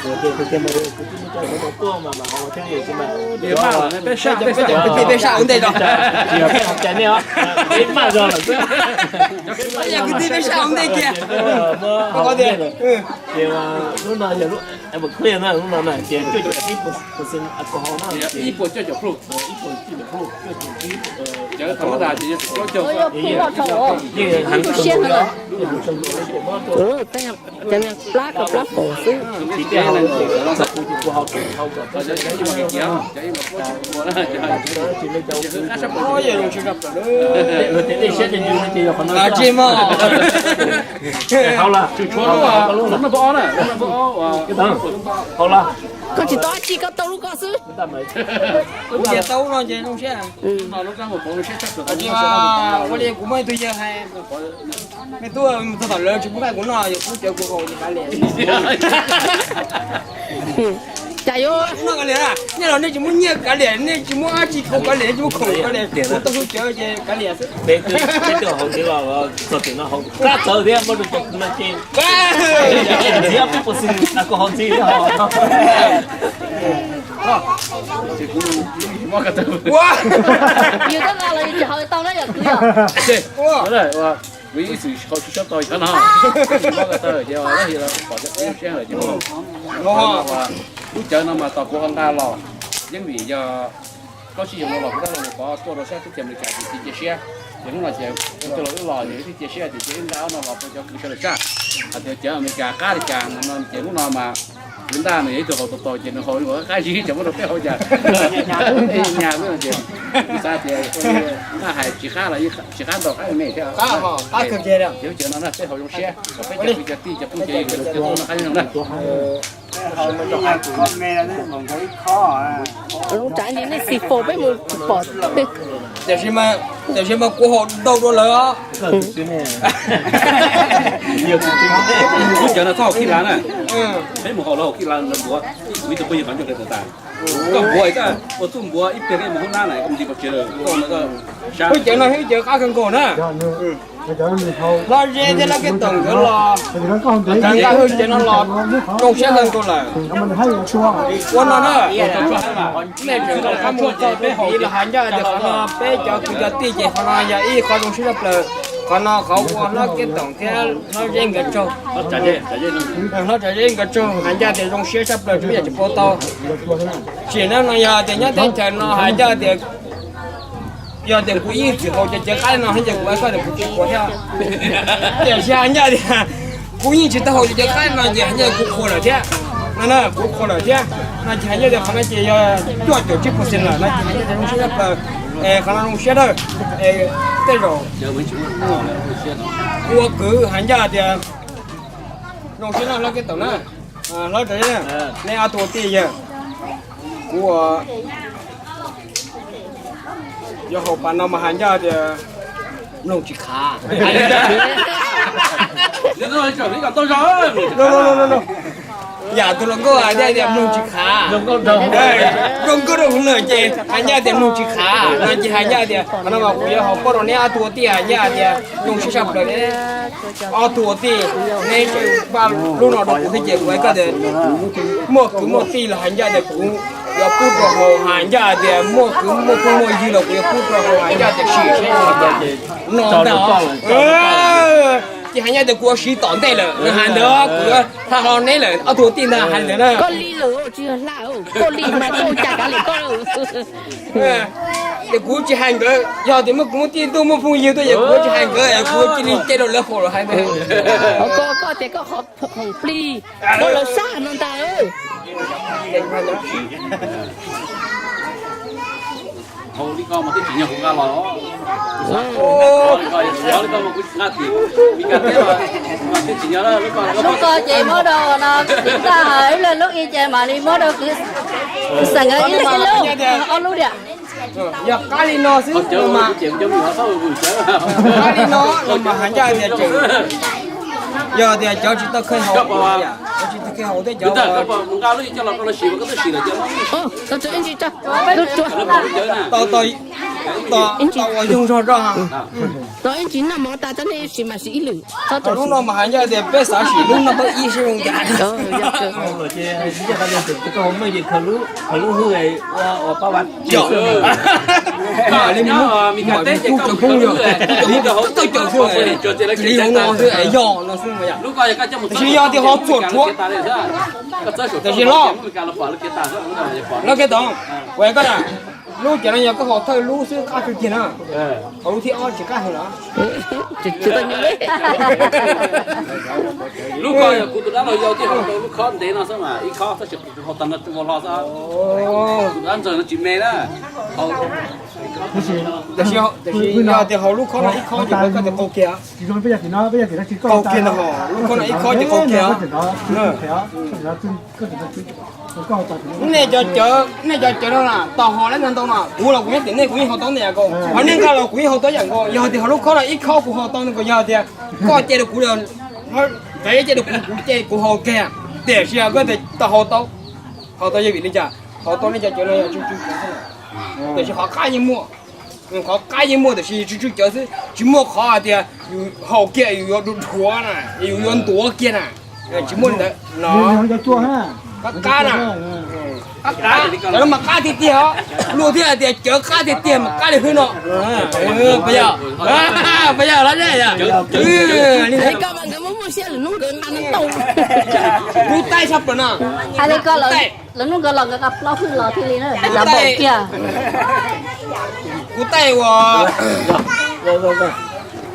Ua tias tus tiag mas kuv twb muab coj rau tuaj mas mam haus thiab, peb sab ua ntej, peb haus cais nej os, peb maj zog lawm xwb. Kwv tij peb sab ua ntej kiag. Ces lub no yog lub Everclear na, lub no na ces cuaj caum ib puas xees alcohol na, ib puas cuaj caum pluj, ib puas cuaj caum pluj, cuaj caum ib, ces yeej heev, plab ko plab pom xwb. Tsis muaj. Haus lawm, tshuav lub, lub no pab ob na, lub no pab ob. Haus lawm. Koj tsis tau dab tsi, koj tau lub koj xwb. Kuv tias tau lub no ces zoo siab. Ua li kuv muaj ib tug yawg hais, me tub, txog thaum lawv tsis pub nqaij kuv noj, yog kuv cawv kuv haus ces kav liam. Cas yuav noj kav liam, nej los nej tsis muaj nyiaj kav liam, nej tsis muaj dab tsi kav liam, nej tsis muaj khoom kav liam, kuv tau hwj cawv ces kav liam xwb. Peb twb haus ntxiv los txog tim no haus qab txawv thiab muab rau cov no ces ntxiv peb puas xwm tas kuv haus ntxiv thiab os. Yus koj nqa los yus tsis haus tau na yom kwv yom. Kuv ib txwm haus tsis tshua tau cov no, ces pom cov qub siab lawm ces lub cawv no mas tos kuv ho nqa los, yeej vim yog plaub tsib xyoos no los kuv tab los pov tuaj rau sab teb chaws Amelikas ces cia siab, ces hnub no ces kuv coj los wb los ces wb thiaj cia siab tias cia wb nqa no los rau cov kwv sawv daws saib hais tias cawv Amelikas qab li cas no ces hnub no mas kwv Ntaj nws yog ib tug haus tau tau ces nws haus qab zib ces muab rau peb haus cas nyas ces kuv xav tias Ntaj hais tsis qab los tsis qab ntau qab me thiab. Ces lub cawv no na peb haus zoo siab kom peb cov kwv cov tij cov phooj ywg no qab zoo na. Lub tsav ni nej xis fos peb mus pom. Tiam sis mas kuv haus ntau dua lawm os. Lub cawv no txhob haus khib lav na. Peb mus haus lawv haus khib lav lawv npuav, kuv ib tug phooj ywg qhov ncauj hlo tas tas. Koj npuav koj ua txuj npuav ib pliag koj mus hub nab na, koj mus nti pov tsev lawm koj no koj sab. Lub cawv no yog ib cawv qab kawg nkaus na. Hlob Zeb thiab Hlob Kiab Toom nkawd los, nkawd nqa hwj cawv no los zoo siab kawg nkaus lawm. Ua no na, nej tseem nqa qab mus txog rau tid los hais ncaj tias qhov no peb cov kwv cov tij ces qhov no yog ib qho zoo siab tshaj plaws. Qhov no qhov ua Hlob Kiab Toom thiab Hlob Zeb nkawd tsaug, Hlob Tsav Zeb nkawd tsaug hais ncaj tias zoo siab tshaj plaws tsis muaj yam tsis pub tau. Tsim no no yog tias nyob teb chaws no hais ncaj tias yog tias kuv yeej tsis haus cov cawv qaib no ces kuv hais koj tias kuv tsis qhuas thiab. Tiam sis hais ncaj tias kuv yeej tsis tau haus cov cawv qaib no ces hais ncaj kuv qhuas lawm thiab. No na kuv qhuas lawm thiab no ces hais ncaj tias qhov no ces yog cuaj caum tsib percent lawm no ces hais ncaj tias zoo siab tshaj plaws. Qhov no zoo siab dawb. Tej zaum ua kwv hais ncaj tias zoo siab na hlob Kev Taum na, hlob Rav, neb ob tug ua tij yawg, kuv ua yog hauv pas no mas hais ncaj tias mloog tsis qhav. Yam tus hluas nkauj hais ncaj tias mloog tsis qhav, zoo nkauj rau hauv lawm ces hais ncaj tias mloog tsis qhav no ces hais ncaj tias qhov no mas kuv yuav hauv paub rau neb ob tug ua tij hais ncaj tias zoo siab tshaj plaws neb ob tug ua tij, neb tseem pab lub no rau kuv thiab ces kuv hais koj tias muaj kwv muaj tij los hais ncaj tias kuv yuav pub rau hauv, hais ncaj tias muaj kwv muaj phooj muaj ywg los kuv yuav pub rau hauv, hais ncaj tias sim seb no ntag. Ces hais ncaj tias kuv ua siv tom ntej lawm, hais ntawd kuv yuav hla hlo neb lawm ob tug ua tij ntag, hais ntawd na. Koj li lawm tsis hla, koj li mas koj ua cas kav liam koj. Ces kuv tsis hais nkawd, yog tias muaj kwv muaj tij tuaj muaj phooj ywg tuaj ces kuv tsis hais nkawd, kuv cia li ce rau lawv haus los hais ntawd. Koj tias koj qhov khoom plig, koj lawv sab no ntag. Hauv li ko mas twb tsis yog kuv nqa los. Li ko mas kuv nqa tim Mis Kas teb los mas twb tsis yog. Lub ko ces muab rau no, ib leeg lub ib ces mam li muab rau kwv Xeem nkawd ib leeg ib lub, ob lub diam. Yog qab li no xwb mas, qab li no los mas hais ncaj tias tseem, yog tias cov tsis tau kheej haus, cov tsis tau kheej haus thiab cov tau ua yoog zog zog. Tab sis lub no mas hais ncaj tias peb xav sim lub no pab ib seb zoo cas. Li tub cov phooj ywg, tub cov xwb, li hauv no xwb es yog no xwb mas yom. Tab sis yog tias ho txhuam rhuav, tab sis los, lub Kev Taum, kuv hais koj na, lub cov no yog koj haus thawj lub xwb qab kawg kiag na, haus lub thib ob tsis qab heev lawm. Lub ko yog kuv tus dab laug yau thiaj haus tau lub khob ntev no xwb mas ib khob tab sis kuv haus tag no tsuas hlo xwb. Tus dab ntxawg no tsis me na. Tiam sis yog tias haus lub khob no ib khob ces koj tias qaug kiag, qaug kiag no, lub khob no ib khob ces qaug kiag. Nej cov cawv, nej cov cawv no na, tau haus lawm ntau no, kuv los kuv yeej tias nej kuv yeej haus tau ntau yam nkaus, ho nej nqa los kuv yeej haus tau yam nkaus. Yog tias haus lub khob no ib khob kuv haus tau nkaus, yog tias koj ce rau kuv, txawm ce rau kuv, kuv ce kuv haus kiag. Tiam sis koj tias tau haus tau, haus tau yog vim li cas? Haus tau nej cov cawv no yog tsw tsw cawv xwb, tiam sis qhov qab yeej muaj, qhov qab yeej muaj tiam sis tsw tsw cawv xwb, tsis muaj qhov hais tias yus haus kiag yus yuav dhuav dhuav na, yus yuav ntuav kiag na, tsis muaj li ntawd no. Qab qab na, qab qab, cov no mas qab tiag tiag os, luag thiaj hais tias cawv qab tiag tiag mas qab li hwb no. Puas yog? Puas yog los? Kuv taij tshaj plaws no, hais li ko lawm, lawv hnub nkawd los nkawd nqa plaub hwj los thiaj li na, yav npaum kiag. Kuv taij ua,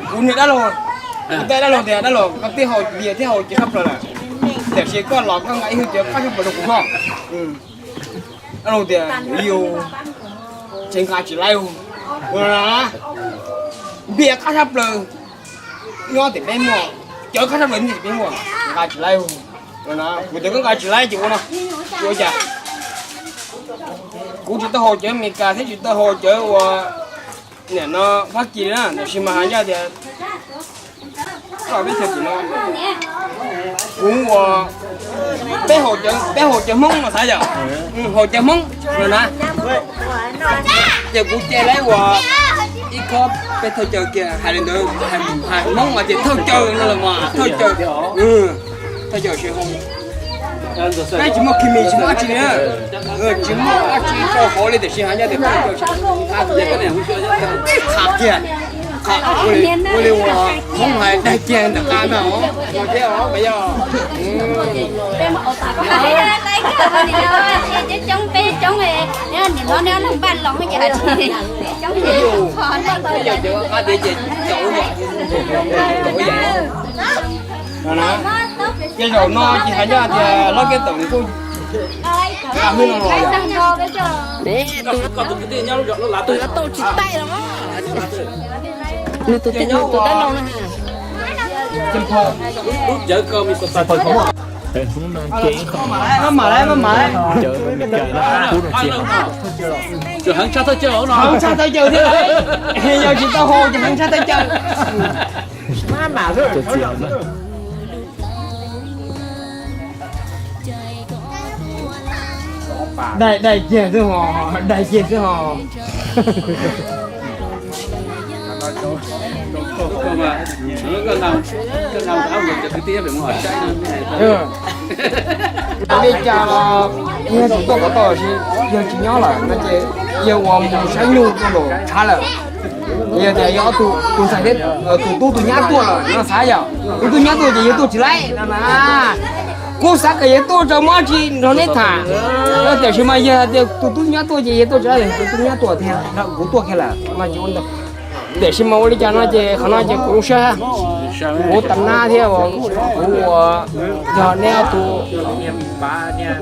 kuv niag dab laug, kuv taij dab laug tias dab laug koj twb haus npias thiab haus cawv tshaj plaws lawm, tiam sis koj los koj nqa ib hwj cawv qab tshaj plaws rau kuv noj. Dab laug tias yus tseem nqa tsis laib, npias qab tshab plaws nyob tim peb muaj, cawv qab tshab plaws nyob tim peb muaj, nqa tsis laib. Kuv tias koj nqa tsis laib ces ua no, ua cas? Kuv tsis tau haus cawv Amelikas thiab tsis tau haus cawv uas niam no Fab Kis li na, tab sis mas hais ncaj tias koj peb txog tim no, kuv ua, peb haus cawv, peb haus cawv Hmoob mas xav yom, haus cawv Hmoob no na. Ces kuv ce laib ua ib khob peb thawj cawv kiag, hais li ntawd hais Hmoob mas tias thawj cawv no los mas thawj cawv, thawj cawv sib hoo. Peb tsis muaj khis mis tsis muaj dab tsi li, tsis muaj dab tsi rau hauv li tiam sis hais ncaj tias thawj cawv sib hoo. Qhab kiag, qhab ua li ua Hmoob hais daig kiag ntawm qab ntag os, thiab os pas yog. Coob peb coob, nim no neb leeg npaj los ces hais tias coob, qab tias ces cawv, cawv yam no na. Ces zaum no ces hais ncaj tias Hlob Kev Taum kuj Tus yuav tau tsis taij los, nws tus, nws tus dab laug na. Hnub no ces ib qho cawv Meskas no pub rau txiv hauv. Tshaj tawj cawv thiab, yog tsis tau haus ces heev tshaj tawj cawv. Rau txiv hauv na. Dai, dai kiag xwb ho, dai kiag xwb ho. Li cas los yog tus tuaj kom tau, yog tsis nyob lawm no ces yog uas mus saib nyuj rau lawm tshav lawm. Yog tias yog tus ntxhais thiab tus tub tus nyab tuaj lawm no xav yom, tus tub nyab tuaj ces yog tuaj tsis laib no na. Kuv xav kom yog tuaj rau muab tsis nrog neb tham. Tiam sis mas yog tias tus tub nyab tuaj ces yog tuaj tsis laib, tus tub nyab tuaj tiag, kuv tuaj kiag lawm no ces ua ntau. Tiam sis mas ua li cas no ces qhov no ces kuv lub siab, kuv tas nab thiab, kuv ua, yog neb ob tug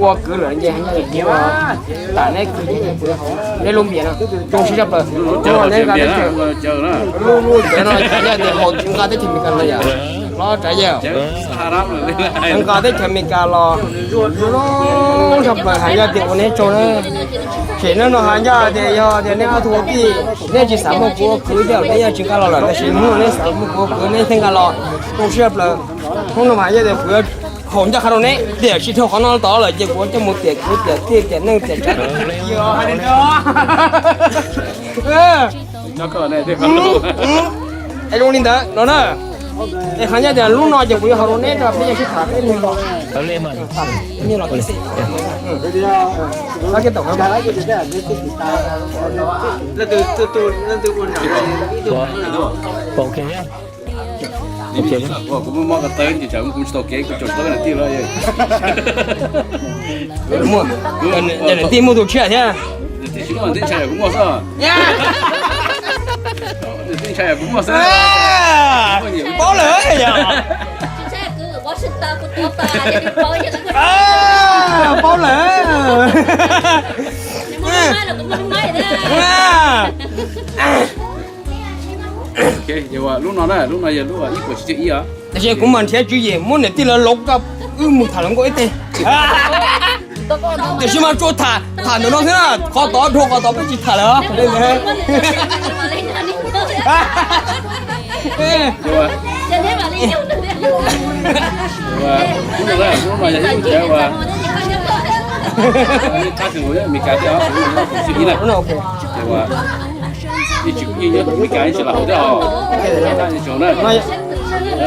ua kwv lawm ces tam neb kwv, neb lub npias no zoo siab tshaj plaws. Neb nqa teb chaws, lub lub cov no yog tias haus nqa teb chaws Amelikas no yom, los tsav yawg nqa teb chaws Amelikas los zoo tshaj plaws hais yog tias ua neb tsaug na. Ces no no hais yog tias, yog tias neb ob tug ua tij neb tsis xav muaj kuv ua kwv thiab neb yeej tsis nqa los lawm, tab sis hnub no neb xav muaj kuv ua kwv neb thiaj nqa los zoo siab tshaj plaws. Hnub no mas yog tias kuv yuav haus ncaj qha rau neb, tiam sis dhau qhov no tod lawm ces kuv coj mus tiam kwv tiam tij tiam neej tiam tsav tiam Es zoo li ntawd no na. Es qhov nyob tias lub no ces kuv yuav haus rau neb rau peb yeej sib tham peb mus los, mus los tib si. Tab keb tom qab. Kuv muaj, niam tij muaj tus tshiab thiab. Paub lawm yog. Paub lawm. Lub no, lub no yog lub ib puas tsib caug ib os. Tab sis kuv mas nrhiav tswv yim muab niam tij lawv los koj wb mus tham hluas nkauj ib teg. Tiam sis mas tsuas tham, tham ntawm no xwb na, qhov tod dhau qhov tod peb tsis tham lawm.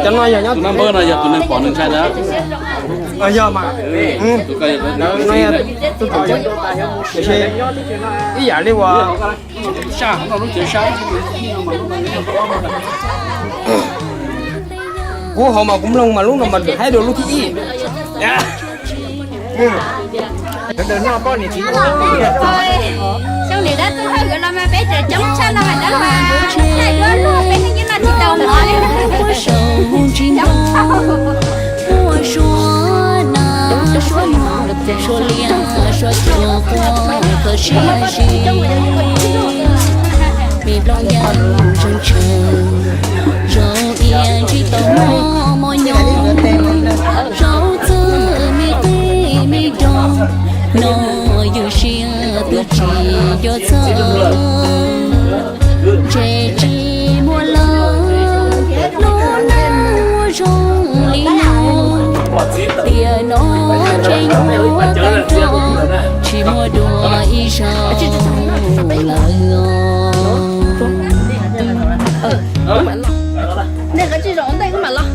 Cov no yog nyob tus nab npawg no yog tus neeg pom neeg ntshai ntag. Yog mas, tus ko yog tus, tiam sis ib yam li uas kuv haus mas kuv mloog mas lub no mas haib dua lub thib ib. Xyoo niam dab tuaj hawm los mas peb tseem coob tshaj no mas dab mas thaij duab luag peb yeej noj tsis tau mov li. Coob tshaj. Suab liab suab cuag quaj kho siab zim, me nplooj yaj zeeg tshaw, zaum iab ntsib tau mos mos nyob, zaum txwj me qij me roo, no ywj siab twb tsis nco txog. Ntshe tsis muaj lawm, lub neej ua zoo li no, tiam no ntshe nyuaj tag nrho, tsis muaj dua ib zaug lawm os. Nej qhov tsis zoo ntej wb mam los.